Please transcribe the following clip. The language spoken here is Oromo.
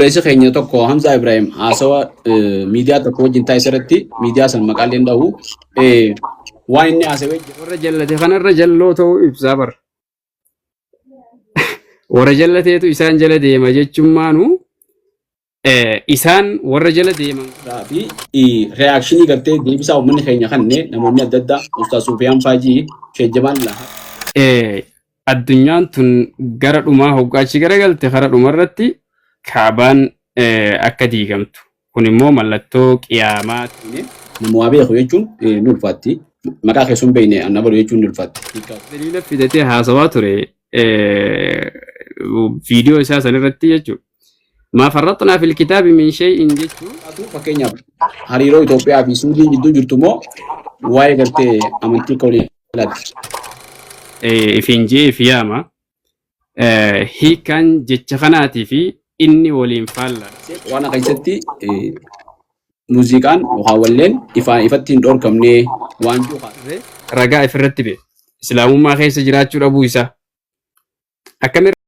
Obboleessi keenya tokko Hamzaa Ibrahim haasawa miidiyaa tokko wajjin taasise irratti, miidiyaa san maqaallee hin dhahu, waan inni haasawee jiru. Warra jallate kanarra jalloo ta'uu ibsaa bara. Warra jallateetu isaan jala deema jechummaanu isaan warra jala deeman. Fi reaction gartee deebisaa uummanni keenya kanne, namoonni adda addaa, Ustaaz Sufiyaan Faajii, Sheekh Jamaal Lahaa. Addunyaan tun gara dhumaa hoggaachi garagalte, kara dhumarratti Kaabaan akka diigamtu. Kun immoo mallattoo qiyaamaa. Nama waa beeku jechuun ni ulfaatti. Maqaa keessuun hin beekne anna balu jechuun ni ulfaatti. Daliila fidatee haasawaa ture viidiyoo isaa sanirratti jechuudha. Maa farraxnaa fil kitaabi min shay'in jechuun. Fakkeenyaaf, hariiroo Itoophiyaa fi Suudii gidduu jirtu moo waa'ee gartee amantii akka walii galaatti? Ifiin jee if yaama. Hiikkaan jecha kanaatii fi inni waliin faallaadha. Quraana keessatti muuziqaan yookaan walleen ifaan ifatti hin dhorkamne waan jiru. Ragaa ifirratti bee. Islaamummaa keessa jiraachuu dhabuu isaa. Akkamitti